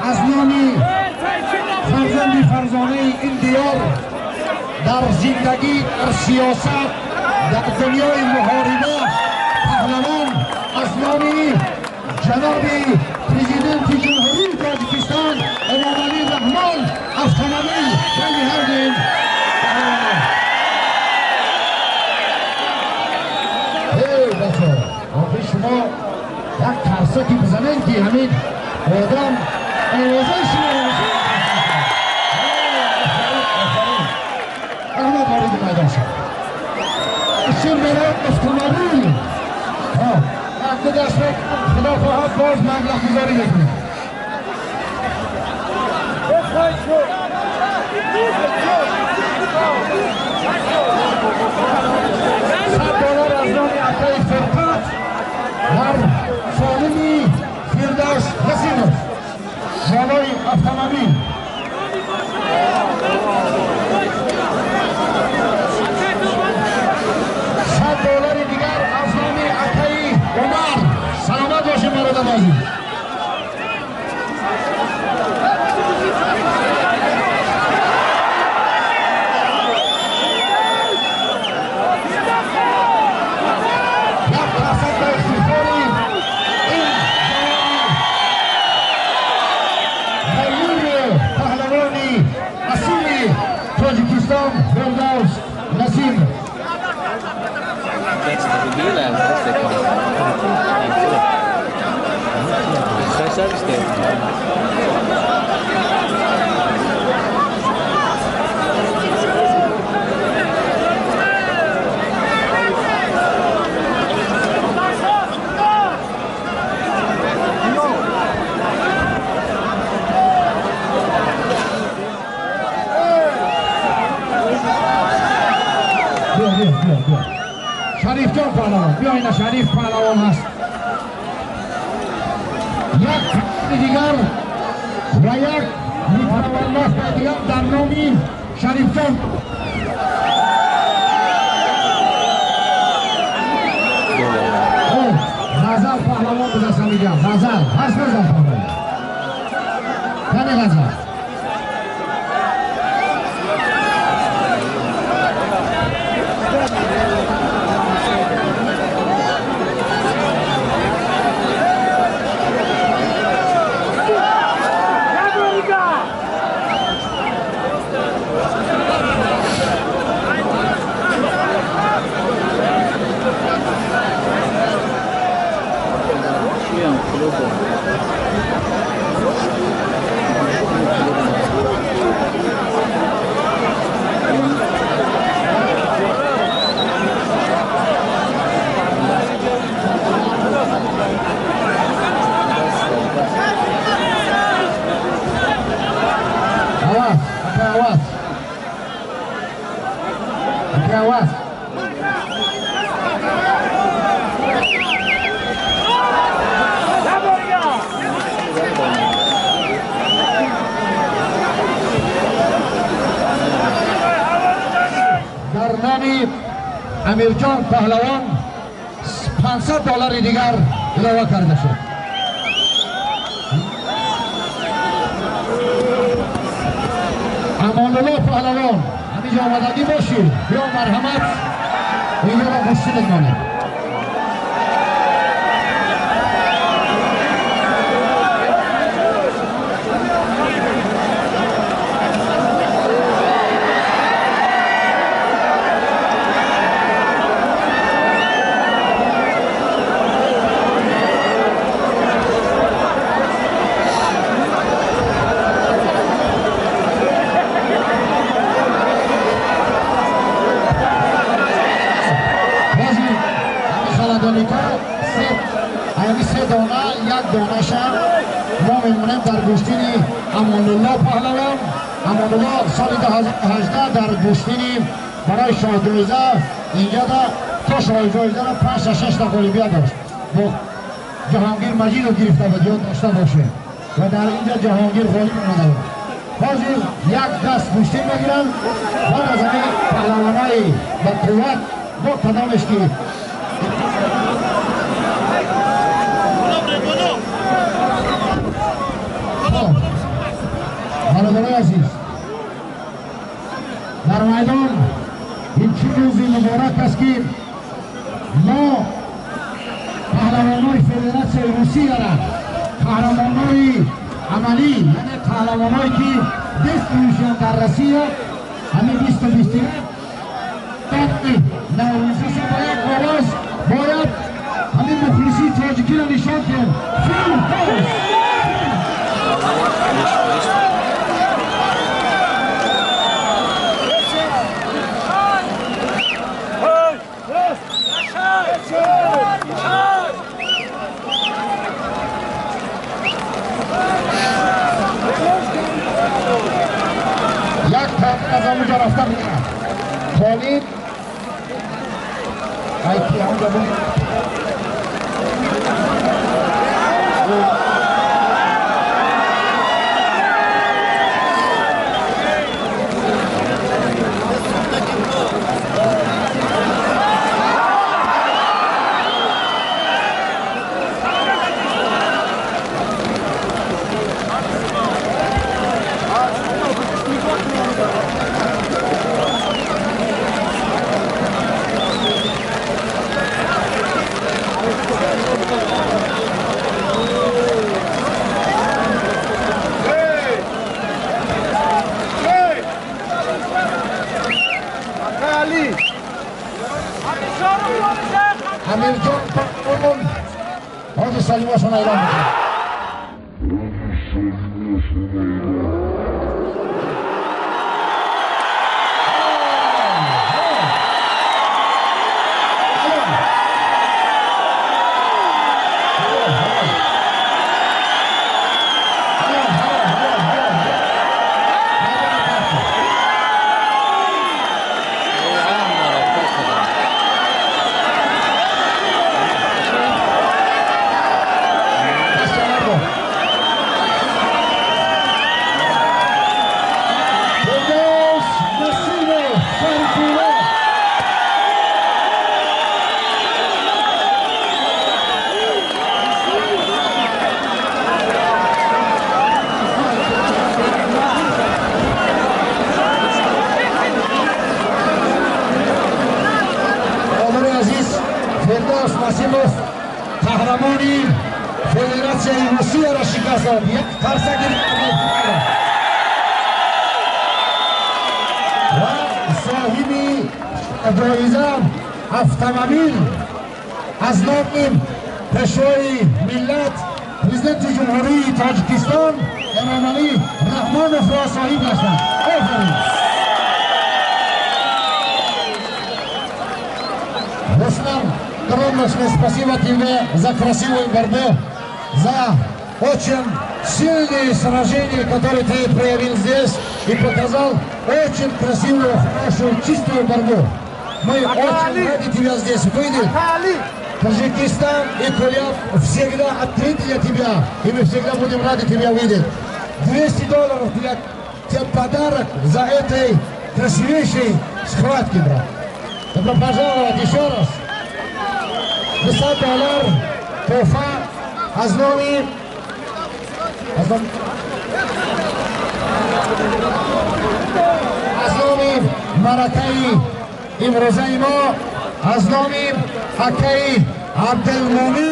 Аз номи фарзанди фарзонаи ин диёр дар зиндагӣ, дар сиёсат, дар дунёи муҳориба паҳлавон, аз номи ҷаноби президенти Ҷумҳурии Тоҷикистон Эмомалӣ Раҳмон автомобил байни ҳардуин. Эй бачо, охи шумо як қарсаки бизанед, ки ҳамин одам овозаи шуморо. Аҳмад, вориди майдон шуд. Шир меравад автомобил. Як ду даст, худо хоҳад, боз маблағгузорӣ мекунем. $100 аз номи акаи Фурқат дар солими Фирдавс Ҳасинов болои автомобил. $100 дигар аз номи акаи Умар. Саломат бошем, бародар азиз. Як қарсак ба ифтихори ин ҷавони ғайюри паҳлавони асили Тоҷикистон Фирдавс Насимов. Бیا, бیا, бیا, бیا. Шарифҷон паҳлавон, биё. Ина Шариф паҳлавон ҳаст. Як дигар ва як микроволновка дигар дар номи Шарифҷон. Ғазал паҳлавон будааст ҳамиҷа. Ғазал ҳаст, ғазал паҳлавон кани, ғазал. Аваз, ака, аваз, ака, аваз. Дар номи Амирҷон паҳлавон $500 дигар илова карда шуд. Амонулло паҳлавон, ҳаминҷо омадагӣ бошӣ, биё, марҳамат, инҷоро гӯштӣ мекунем. Ҳами се дона, як донаша мо мемонем дар гӯштини Амонулло паҳлавон. Амонулло соли 2018 дар гӯштини барои шоҳҷоиза инҷода то шоҳҷоизаро панҷта, шашта ғолибият дошт. Бо Ҷаҳонгир Маҷидов гирифта буд, ёд дошта бошед, ва дар инҷо Ҷаҳонгир ғолиб омада буд. Ҳозир як даст гӯштин мегиранд. Баъд аз ҳамин паҳлавонои ба қувват бо кадомеш ки. Дар майдон ин чӣ рӯзи муборак аст, ки мо паҳлавонои Федератсияи Русияра, қаҳрамонои амалӣ, яъне паҳлавоное ки дест меюшанд дар Россия, ҳамин 2021 наврӯзиса ба як овоз бояд ҳамин мухлисии тоҷикиро нишон диҳем. Фирдавс! Як аз ҳамуҷо рафта меяд. Холид айки ҳамуҷо. Амирҷон Паҳлавон ҳозир салимошон эълон мекунад. Фирдавс Насимов қаҳрамони Федератсияи Русияро шикаст дод. Як қарсаки ва соҳиби ҷоиза автомобил аз номи Пешвои миллат, Президенти Ҷумҳурии Тоҷикистон Эмомалӣ Раҳмоновро соҳиб гаштанд. Офарин! Руслан, огромное спасибо тебе за красивую борьбу, за очень сильные сражения, которые ты проявил здесь и показал очень красивую, хорошую, чистую борьбу. Мы очень рады тебя здесь видеть. Таджикистан и Куляб всегда открыты для тебя, и мы всегда будем рады тебя видеть. $200 для тебя подарок за этой красивейшей схватки, брат. Добро пожаловать еще раз. $200 туҳфа аз номи маракаи имрӯзаи мо, аз номи акаи Абдулмумин.